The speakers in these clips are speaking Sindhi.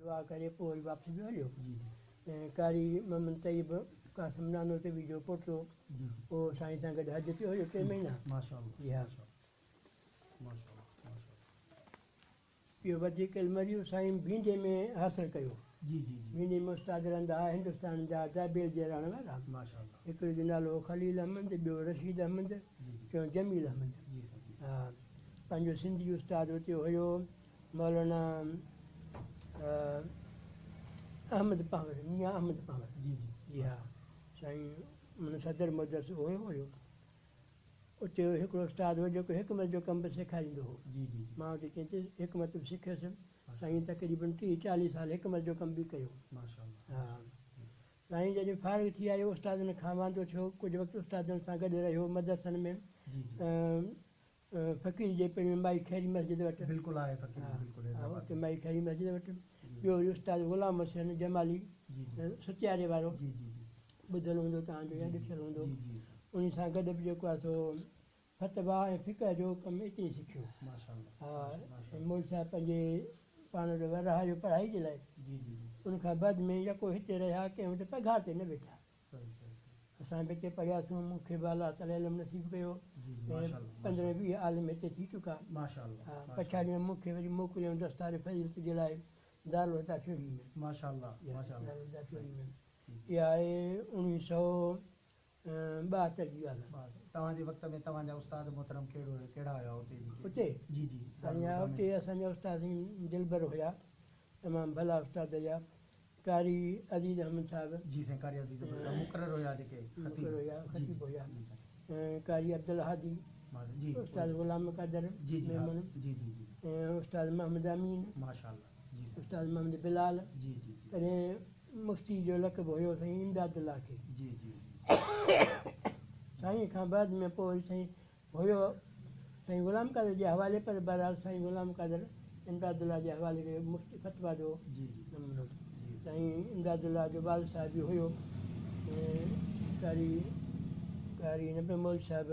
دعا ڪري پوء وري واپس ويو هليو. جي جي. ۽ قاري محمد طيب قاسم نانوتوي جو پوٽو جي جي. اهو سائين سان گڏ حج تي هيو 3 مهينا. ماشاءالله. جي ها. ماشاءالله ماشاءالله. اهو وڌيڪ علم وري سائين ڀينڊي ۾ حاصل ڪيو. جي جي جي. ڀينڊي ۾ استاد رهندا هئا هندستان جا دابيل جي رهڻ وارا. ماشاءالله. هڪڙي جو نالو هو خليل احمد، ٻيو رشيد احمد، جي جي. ٽيون جميل احمد. جي سائين جي. ها پنهنجو سنڌي استاد اتي هيو مولانا احمد پنهور، ميان احمد پنهور. جي جي. جي ها سائين من صدر مدرس هيو هيو. اتي هڪڙو استاد هو جيڪو حڪمت جو ڪم به سيکاريندو هو. جي جي جي. مان اتي ڪنهن تي حڪمت به سکيس. سائين تقريبن 30-40 سال حڪمت جو ڪم به ڪيو. ماشاءالله. ها سائين جڏهن فارغ ٿي آيو استادن کان واندو ٿيو، ڪجهه وقت استادن سان گڏ رهيو مدرسن ۾. جي جي. فقير جي پڻ ۾ مائي خيري مسجد وٽ. بلڪل آهي فقير جي بلڪل حيدرآباد. اتي مائي خيري مسجد وٽ. ٻيو وري استاد غلام حسين جمالي جي جي. ستياري وارو. جي جي جي. ٻڌل هوندو توهان جو يا ڏٺل هوندو. جي جي. ان سان گڏ به جيڪو آهي سو فتويٰ ۽ فقه جو ڪم اتي ئي سکيو. ماشاءالله. ها مولوي صاحب پنهنجي پاڻ وٽ ورهايو پڙهائي جي لاءِ. جي جي جي. ان کان بعد ۾ يڪو هتي رهيا، ڪنهن وٽ پگهار تي نه ويٺا. صحيح صحيح صحيح. اسان به هتي پڙهياسون، مون کي به الله تعاليٰ علم نصيب ڪيو. جي جي ماشاءالله. 15-20 عالم هتي ٿي چڪا. ماشاءالله. ها پڇاڙيءَ ۾ مون کي وري موڪليائون دستار فضيلت جي لاءِ دارالهديٰ ٺيڙهي ۾. ماشاءالله ماشاءالله. دارالهديٰ ٺيڙهي ۾. اها آهي 1972 جي ڳالهه آهي. توهان جي وقت ۾ توهان جا استاد محترم ڪهڙو ڪهڙا هيا اتي جيڪي؟ اتي؟ جي جي. اتي اسان جا استاد دلبر هيا، تمام ڀلا استاد هيا. قاري عزيز احمد صاحب. جي سائين قاري عزيز احمد صاحب مقرر هيا جيڪي خطيب. مقرر هيا، خطيب هيا. جي سائين. قاري عبدالهادي. جي. استاد غلام قادر جي جي ميمڻ. جي جي جي. استاد محمد امين. ماشاءالله. جي سائين. استاد محمد بلال. جي جي جي. تڏهن مفتي جو لقب هيو سائين امداد الله کي. جي جي جي. سائين کان بعد ۾ پوءِ وري سائين هيو سائين غلام قادر جي حوالي، پر بهرحال سائين غلام قادر امداد الله جي حوالي ڪيو مفتي فتويٰ جو جي جي. نمونو. جي. سائين امداد الله جو والد صاحب به هيو. قاري قاري نه پر مولوي صاحب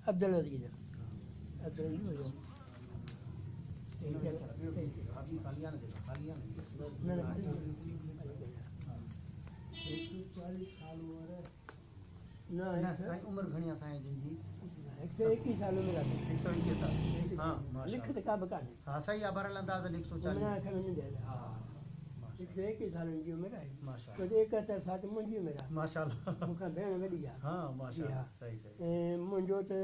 عبدالعزيز. عبدالعزيز هيو. نه نه خالي نه نه سائين عمر گهڻي آهي سائين جن جي؟ 121 سال عمر آهي. 121 سال. ها ماشاءالله. لکت ڪا به ڪانهي. ها صحيح آهي، بهرحال اندازن 140. عمر کان ننڍي آهي. ها 121 سالن جي عمر آهي. ماشاءالله. 71 سال ته منهنجي عمر آهي. ماشاءالله. مون کان ڀيڻ وڏي آهي. ها ماشاءالله. صحيح صحيح. ۽ منهنجو ته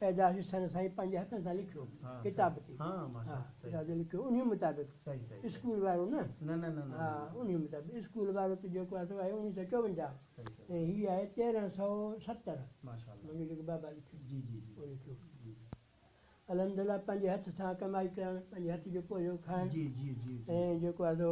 پيدائش سن سائين پنهنجي هٿن سان لکيو ڪتاب تي. ها ماشاءالله. ڪتاب تي لکيو انهي مطابق. صحيح صحيح. اسڪول وارو نه. نه نه نه. ها انهي مطابق اسڪول وارو ته جيڪو آهي سو آهي 1954. صحيح صحيح. ۽ هيءَ آهي 1370. ماشاءالله. منهنجو جيڪو بابا لکيو. جي جي جي. اهو لکيو. جي. الحمدلله پنهنجي هٿ سان ڪمائي ڪرڻ، پنهنجي هٿ جو پورهيو کائڻ. جي جي جي. ۽ جيڪو آهي سو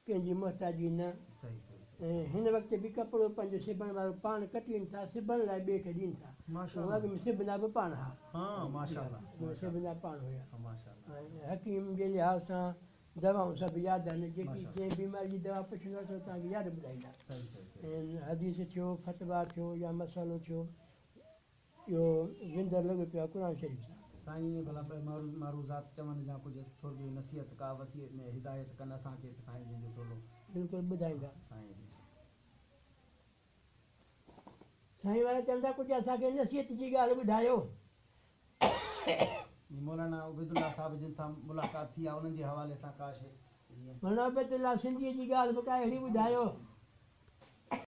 ڪنهن جي محتاجي نه. صحيح صحيح. ۽ هن وقت به ڪپڙو پنهنجو سبڻ وارو پاڻ ڪٽين ٿا، سبڻ لاءِ ٻئي کي ڏين ٿا. ماشاءالله. اڳ ۾ سبندا به پاڻ ها. ها ماشاءالله. سبندا پاڻ هيا. ماشاءالله. حڪيم جي لحاظ سان دوائون سڀ ياد آهن، جيڪي جنهن بيماري جي دوا پڇندو سو توهان کي ياد ٻڌائيندا. صحيح صحيح. ۽ حديث ٿيو، فتويٰ ٿيو يا مسئلو ٿيو، اهو وندر لڳو پيو آهي قرآن شريف سان. سائين ڀلا معروضات چون يا ڪجهه ٿوري نصيحت ڪا وصيت ۾ هدايت ڪن اسان کي ته سائين جن جو ٿورو. بلڪل ٻڌائيندا. سائين جي. سائين وارا چوندا ڪجهه اسان کي نصيحت جي ڳالهه ٻڌايو. مولانا عبيدالله صاحب جن سان ملاقات ٿي آهي، انهن جي حوالي سان ڪا شيءِ. مولانا عبيدالله سنڌيءَ جي ڳالهه به ڪا اهڙي ٻڌايو.